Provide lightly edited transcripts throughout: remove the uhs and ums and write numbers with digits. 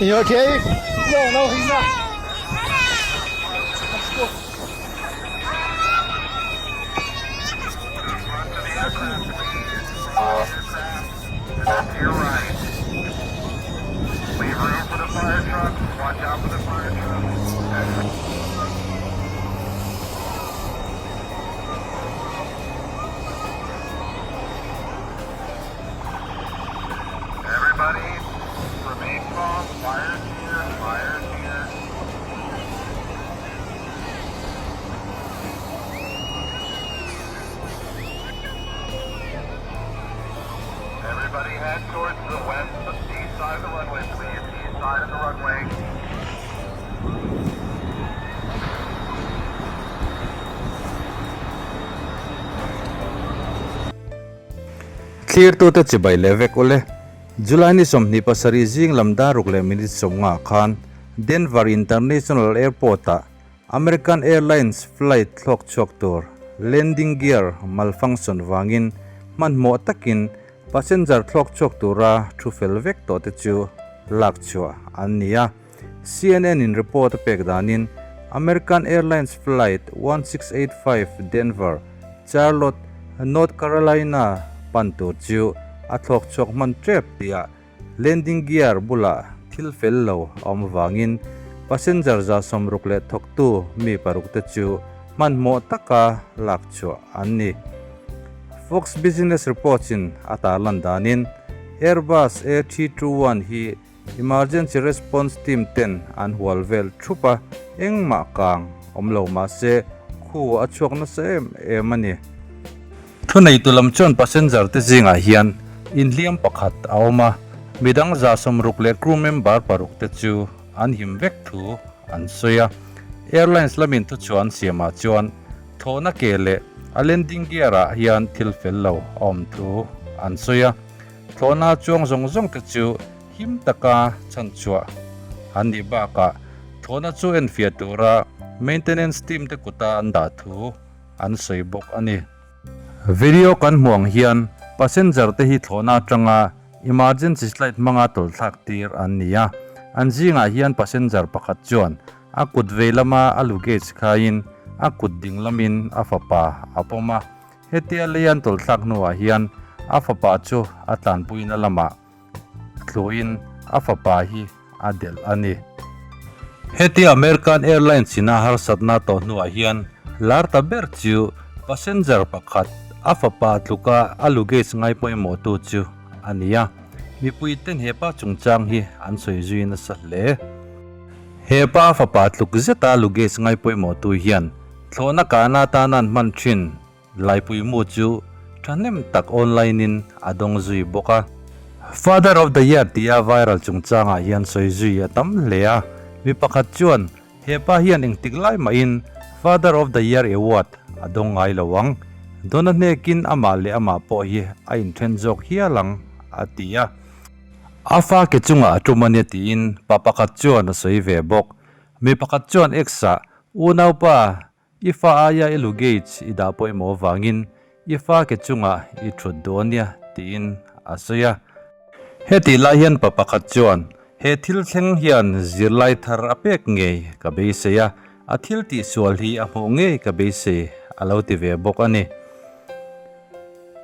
You okay? No, no, he's not. Thlirtute chibai leh vek ule. July ni 27 zing lam dar ruk leh minute 50 khan Denver International Airport-ah American Airlines flight thlawk chhuak tur landing gear malfunction vangin hmanhmawh takin Passenger thlawk chhuak tura thu fel vek tawh te chu lak chhuah an ni a. CNN in report a pek danin American Airlines Flight 1685 Denver, Charlotte, North Carolina pan tur chu a thlawk chhuak hman tep tihah landing gear bulah thil fel lo a awm avangin passenger 160 leh thawktu mi paruk te chu hmanhmawh taka lak chhuah an ni. Fox Business Reports in a tarlan danin Airbus A321 hi Emergency Response Team ten an hual vel thup a, engmah kang awm lo mah se khu a chhuak nasa em em a ni. Thuneitu lam chuan passenger te zingah hian inhliam pakhat a awm a, midang 160 leh crew member paruk te chu an him vek thu an sawi a. Airlines lamin thuchhuah an siamah chuan thlawhna ke leh a landing gear ah hian thil fel lo a awm thu an sawi a. Thlawhna chuang zawng zawng te chu him taka chhanchhuah an nih bakah thlawhna chu enfiah tura maintenance team te kuta an dah thu an sawi bawk a ni. Video kan hmuh ang hian passenger te hi thlawhna atanga emergency slide hmanga tawlhthlak tir an ni a. An zingah hian passenger pakhat chuan a kut vei lama a luggage khaiin a kut ding lamin a fapa a pawm a. Hetia lei an tawlhthlak hnuah hian a fapa chu a tlanpuina lamah tluin a fapa hi a delh a ni. Hetia American Airlines ina harsatna tawh hnuah hian lar ta ber chu passenger pakhat a fapa tluka a luggage ngai pawimawhtu chu a ni a. Mipui ten hepa chungchang hi an sawi zui nasa hle. Hepa fapa tluk zeta luggage ngai pawimawhtu hian thlawhna kahna atana an hman thin Laipui mu chu thahnem tak online in a dawng zui bawk a. Father of the Year tia viral chungchangah hian sawi zui a tam hle a, mi pakhat chuan hepa hian engtik lai mahin Father of the Year award a dawng ngai lo ang, dawna hnekin amah leh amah pawh hi a inthen zawk hial ang a ti a. A fa ke chungah a tum a nia tiin pa pakhat chuan a sawi ve bawk. Mi pakhat chuan X-ah unaupa I fa aia i luggage i dah pawimawh avangin i fa ke chungah i thut duh a nia tiin a sawi a. Hetih lai hian pa pakhat chuan he thil thleng hian zirlai thar a pek ngei ka beisei a, a thil tihsual hi a hmuh ngei ka beisei a lo ti ve bawk a ni.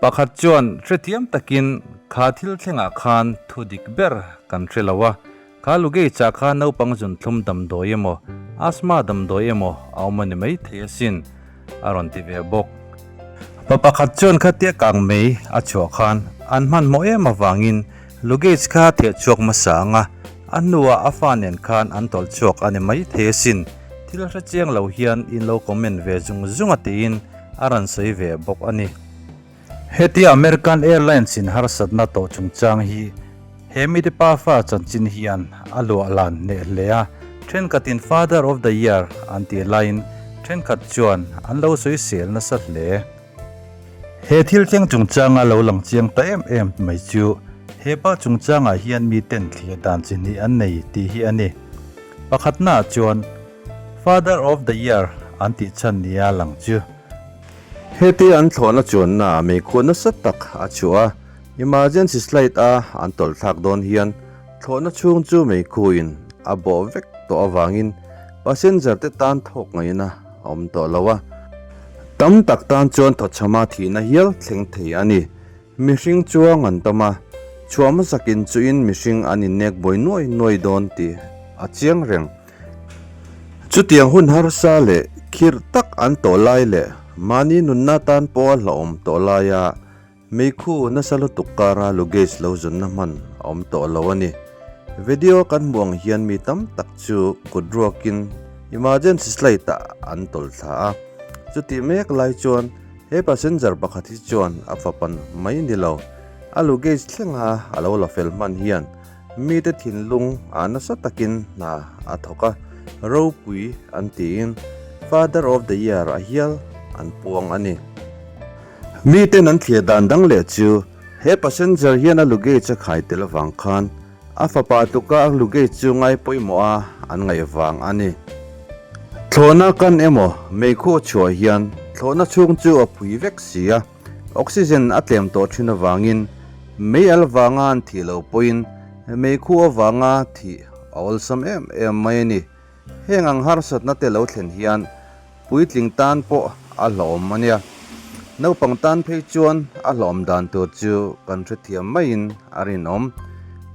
Pakhat chuan hrethiam takin kha thil thlengah khan thu dik ber kan hre lo a, Kha luggage ah khan naupang zunthlum damdawi emaw, asthma damdawi emaw a awm a ni maithei asin, a rawn ti ve bawk. Pa pakhat chuan khatia kang mai a chhuah khan an hmanhmawh em avangin luggage kha theh chhuak hmasa ang a, a hnuah a fa nen khan an tawlh chhuak a ni maithei asin, thil hre chiang lo hian in lo comment ve zung zung a tiin a rawn sawi ve bawk a ni. Hetia American Airlines in harsatna tawh chungchang hi he mite pafa chanchin hian a luah lan hneh hle a, thenkhatin Father of the Year an tih laiin thenkhat chuan an lo sawisel nasa hle. He thil thleng chungchanga lo lang chiang ta em em mai chu he pa chungchangah hian miten thlir dan chi hnih an nei tih hi a ni. Pakhatnaah chuan Father of the Year an tih chhan nia lang chu. Heti an thlawhna chuanna ah meikhu nasa tak a chhuah a, emergency slide a an tawlh thlak dawn hian Thlawhna chhung chu meikhuin a bawh vek tawh avangin passenger te tan thawk ngaihna a awm tawh lo a. Tam tak tan chuan thawchhama thihna hial thleng thei a ni. Mihring chuang an tam a, chhuah hmasakin chuin mihring an innek buai nuai nuai dawn tih a chiang reng. Chutiang hun harsa leh khirh tak an tawh lai leh mahni nunna tan pawha hlauhawm tawh laia meikhu nasa lutuk kara luggage lo zunna hman a awm tawh lo a ni. Video kan hmuh ang hian mi tam tak chu kut ruakin emergency slide ah an tawlh thla a, chutih mek lai chuan He passenger pakhat hi chuan a fapan mai ni lo, a luggage thlenga a lo la fel hman hian mite thinlung ah nasa takin hna a thawk a, ropui an tiin Father of the Year a hial an puang a ni. Miten an thlir dan dang leh chu he passenger hian a luggage a khai tel avang khan A fapa tuka a luggage chu ngai pawimawh a an ngaih vang a ni. Thlawhna kan emaw meikhu chhuah hian thlawhna chhung chu a phui vek si a, oxygen a tlem tawh thin avangin mei al vanga an thih loh pawhin meikhu avanga thih a awlsam em em mai a ni. Heng ang harsatna te lo thlen hian puitling tan pawh a hlawm a nia. Naupang tan phei chuan a hlawm dan tur chu kan hrethiam maiin a rinawm.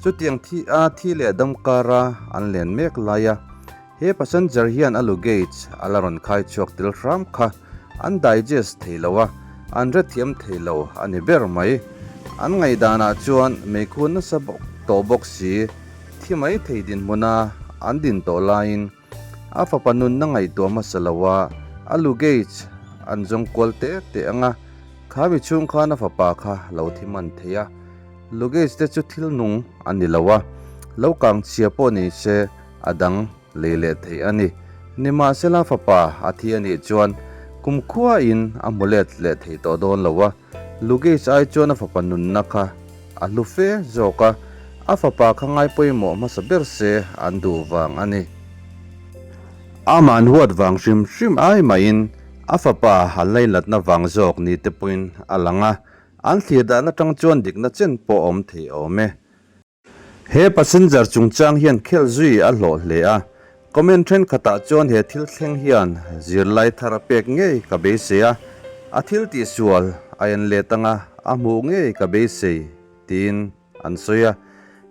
Chutiang thi a thi leh dam kara an len mek lai a, he passenger hian a luggage a la rawn khai chhuak tel hram kha an digest thei lo a, an hrethiam thei lo a ni ber mai. An ngaihdanah chuan meikhu nasa bawk tawh bawk si. Thi mai thei dinhmuna an din tawh laiin a fapa nunna ngaihtuah hmasa lo a, a luggage an zawng kual teh teh ang a, kha mi chhung khan a fapa kha lo thi man thei a, luggage te chu thil nung a ni lo a, lo kang chhia pawh ni se a dang lei leh theih a ni. Nimahsela fapa a thi a nih chuan kumkhua in a hmu let leh thei tawh dawn lo a, Luggage ai chuan a fapa nunna kha a hlu fe zawk a, a fapa kha ngai pawimawh hmasa ber se an duh vang a ni. Aman huat vang hrim hrim ai mahin a fapa a leilatna vang zawk ni te pawhin a lang a, an thlir dan atang chuan dikna chen pawh awm thei awm e. He passenger chungchang hian khel zui a hlawh hle a, comment thenkhatah chuan he thil thleng hian zirlai thar a pek ngei ka beisei a, a thil tihsual a en let anga a hmuh ngei ka beisei tiin an sawi a.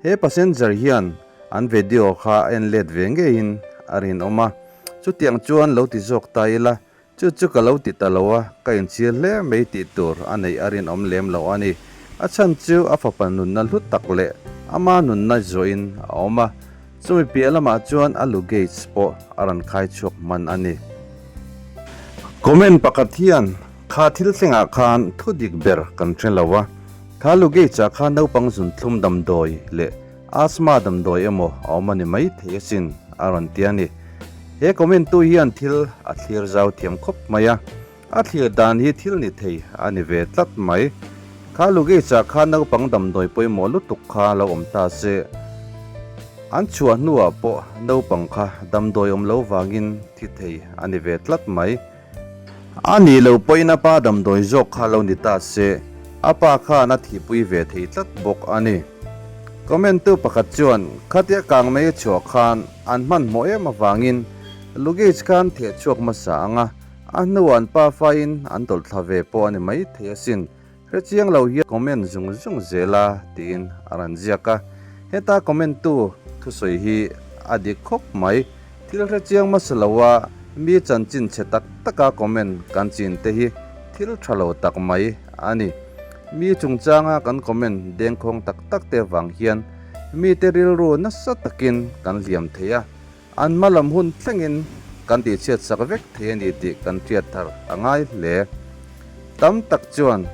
He passenger hian an video kha a en let ve ngeiin a rinawm a, chutiang chuan lo ti zawk ta ila Chu chu ka lo ti ta lo a, ka inchhir hle mai tih tur a neih a rinawm lem lo a ni. A chhan chu a fapa nunna hlu tak leh ama nunna zawhin a awm a, chumi piah lamah chuan a luggage pawh a rawn khai chhuak hman a ni. Comment pakhat hian kha thil thlengah khan thu dik ber kan hre lo a, kha luggage ah khan naupang zunthlum damdawi leh Asthma damdawi emaw a awm a ni mai thei asin, a rawn ti a ni. He comment tu hian thil a thlir zau thiam khawp mai a, a thlir dan hi thil ni thei a ni ve tlat mai. Kha luggage ah khan naupang damdawi pawimawh lutuk kha lo awm ta se, an chhuah hnuah pawh naupang kha damdawi awm lo vangin thi thei a ni ve tlat mai. A nih lo pawhin a pa damdawi zawk kha lo ni ta se, a pa khan a thihpui ve thei tlat bawk a ni. Comment tu pakhat chuan khatia kang mai a chhuah khan an hmanhmawh em avangin luggage khan theh chhuak hmasa ang a, a hnuah an pa faiin an tawlh thla ve pawh a ni mai thei asin. Hrechiang lo hian comment zung zung zel a tiin a rawn ziak a, heta comment tu thusawi hi a dik khawp mai. Thil hrechiang hmasa lo a mi chanchin chhe tak taka comment kan chin te hi thil tha lo tak mai a ni. Mi chungchanga kan comment dengkhawng tak tak te vang hian mite rilru nasa takin kan hliam thei a, an hma lam hun thlengin kan tihchhiat sak vek thei a ni tih kan hriat thar a ngai hle. Tam tak chuan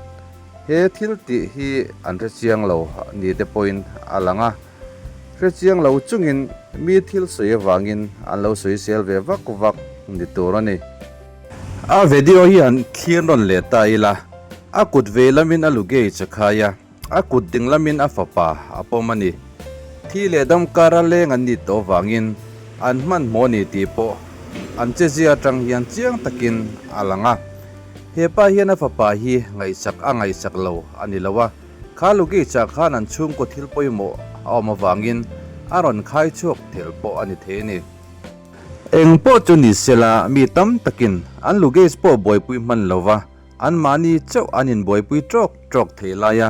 he thil tih hi an hrechiang lo ni te pawhin a lang a. Hrechiang lo chungin mi thil sawi avangin an lo sawisel ve vak vak ni tur a ni. A video hi han thlir rawn leh ta ila, a kut vei lamin a luggage a khai a, a kut ding lamin a fapa a pawm a ni. Thi leh dam kara leng an nih tawh avangin an hmanhmawh ni tih pawh an chezia atang hian chiang takin a lang a. He pa hian a fapa hi ngaihsak a ngaihsak lo a ni lo a. Kha luggage ah khan an chhungkaw thil pawimawh a awm avangin a rawn khai chhuak thel pawh a ni thei a ni. Eng pawh chu ni sela mi tam takin an luggage pawh buaipui hman lova anmahni chauh an inbuaipui tawk tawk thei lai a,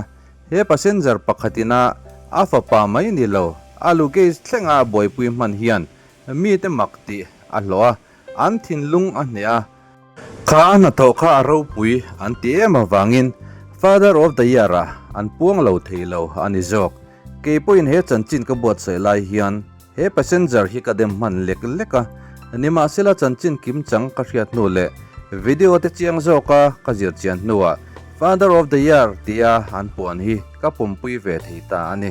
he passenger pakhatina a fapa mai ni lo a luggage thlenga buaipui hman hian mite mak tih a hlawh a, an thinlung a hneh a. Kha a hnathawh kha a ropui an ti em avangin Father of the Year ah an puang lo thei lo a ni zawk. Kei pawhin he chanchin ka buatsaih lai hian he passenger hi ka dem hman lek lek a, nimahsela chanchin kim chang ka hriat hnu leh video te chiang zawka ka zir chian hnuah Father of the Year tia an puan hi ka pumpui ve thei ta a ni.